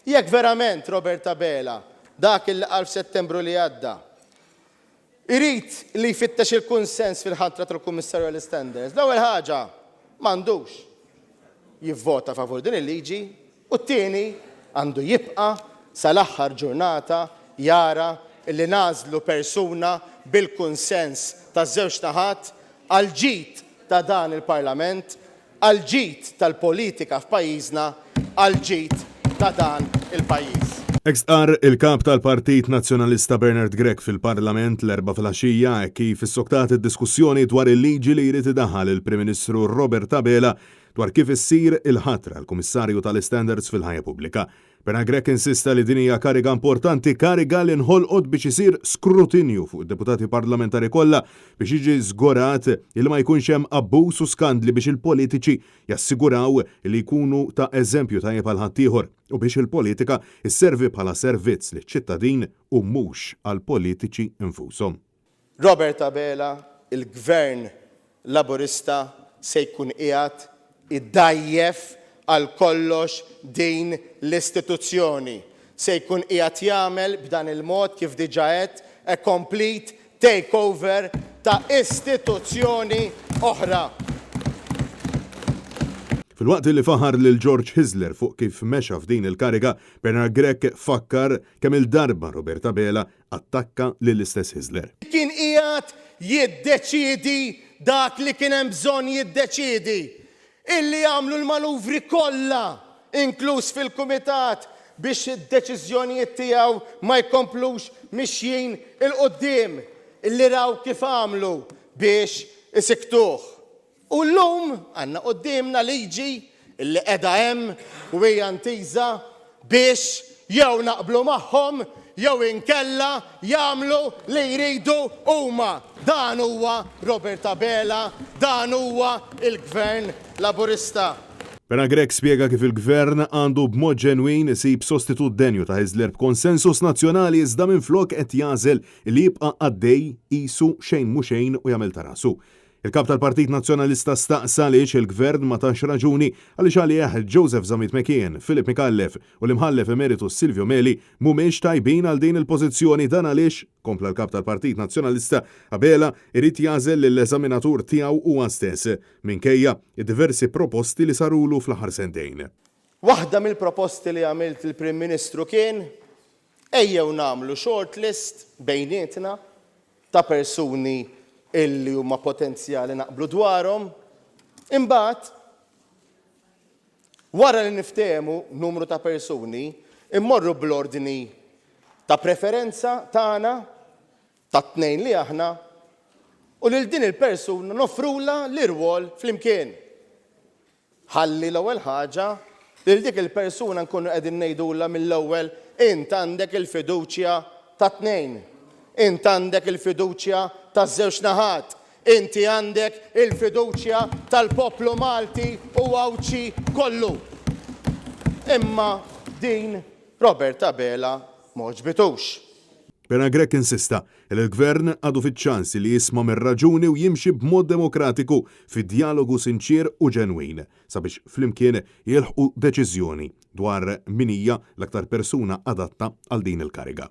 Jekk verament Robert Abela, dak illi qal f'Settembru li għadda, irid li jfittex il-kunsens fil-ħatra tal-Kummissarju għall-Istandards, l-ewwel ħaġa, m'għandux jivvota favur din il-liġi u t-tieni, għandu jibqa' sal-aħħar ġurnata jara illi nagħżlu persuna bil-kunsens taż-żewġ naħat għall-ġid ta' dan il-Parlament għall-ġid tal-politika f'pajjiżna, għall-ġid ta' dan il-pajjiż. Hekk stqarr il-Kap tal-Partit Nazzjonalista Bernard Grech fil-Parlament l-Erbgħa filgħaxija hekk kif issoktat id-diskussjoni dwar il-liġi li jrid idaħħal il-Prim Ministru Robert Abela dwar kif issir il-ħatra għall-Kummissarju tal-Istandards fil-Ħajja Pubblika. Bernard Grech insista li din hija kariga importanti, kariga li nħolqot biex isir skrutinju fuq id-deputati parlamentari kollha biex jiġi żgurat li ma jkunx hemm abbuż u skandli biex il-politiċi jassiguraw li jkunu ta' eżempju tajjeb għal ħaddieħor u biex il-politika sservi bħala servizz liċ-ċittadin u mhux għall-politiċi nfushom. Robert Abela, il-Gvern Laburista se jkun qiegħed idgħajjef għal kollox din l-istituzzjoni. Se jkun qiegħed jagħmel b'dan il-mod kif diġà għedt a complete takeover ta' istituzzjoni oħra. Filwaqt li faħar lil George Hyzler fuq kif mexa f'din il-kariga, Bernard Grech fakkar kemm-il darba Robert Abela attakka lill-istess Hyzler. Kien qiegħed jiddeċiedi dak li kien hemm bżonn jiddeċiedi. Illi għamlu l-manuvri kollha, inkluż fil-Kumitat, biex id-deċiżjonijiet tiegħu ma jkomplux mixjin 'il quddiem. Illi raw kif għamlu biex isikktuh. U llum għandna quddiemna liġi li qiegħda hemm u hija ntiża biex jew naqblu magħhom jew inkella jagħmlu li jridu huma. Dan huwa Robert Abela, dan huwa l-Gvern Laburista. Bernard Grech spjega kif il-Gvern għandu b'mod ġenwin isib sostitut denju ta' Hyzler b'konsensus nazzjonali iżda minflok qed jagħżel li jibqa' għaddej qisu xejn mhu xejn u jagħmel ta' rasu. Il-Kap tal-Partit Nazzjonalista staqsa għaliex il-Gvern ma tax raġuni għaliex għalih Joseph Zammit McKeon, Philip Micallef u l-Imħallef Emeritus Silvio Meli mhumiex tajbin għal din il-pożizzjoni dan għaliex, kompla l-Kap tal-Partit Nazzjonalista, Abela irid jagħżel lill-eżaminatur tiegħu huwa stess, minkejja d-diversi proposti li sarulu fl-aħħar sentejn. Waħda mill-proposti li għamilt lill-Prim Ministru kien Ejjew nagħmlu shortlist bejnietna ta' persuni illi huma potenzjali naqblu dwarhom. Imbagħad, wara li niftehmu numru ta' persuni, immorru bl-ordni ta' preferenza tagħna, tat-tnejn li aħna, u lil din il-persuna noffrulha l-irwol flimkien. Ħalli l-ewwel ħaġa, lil dik il-persuna nkunu qegħdin ngħidulha mill-ewwel int għandek il-fiduċja tat-tnejn. Int għandek il-fiduċja taż-żewġ naħat. Inti għandek il-fiduċja tal-poplu Malti u Għawdxi kollu. Imma din Robert Abela m'għoġbitux. Bernard Grech insista li l-Gvern għadu fiċ-ċans li jisma' mir-raġuni u jimxi b'mod demokratiku fi djalogu sinċier u ġenwin sabiex flimkien jilħqu deċiżjoni dwar min hija l-aktar persuna adatta għal din il-kariga.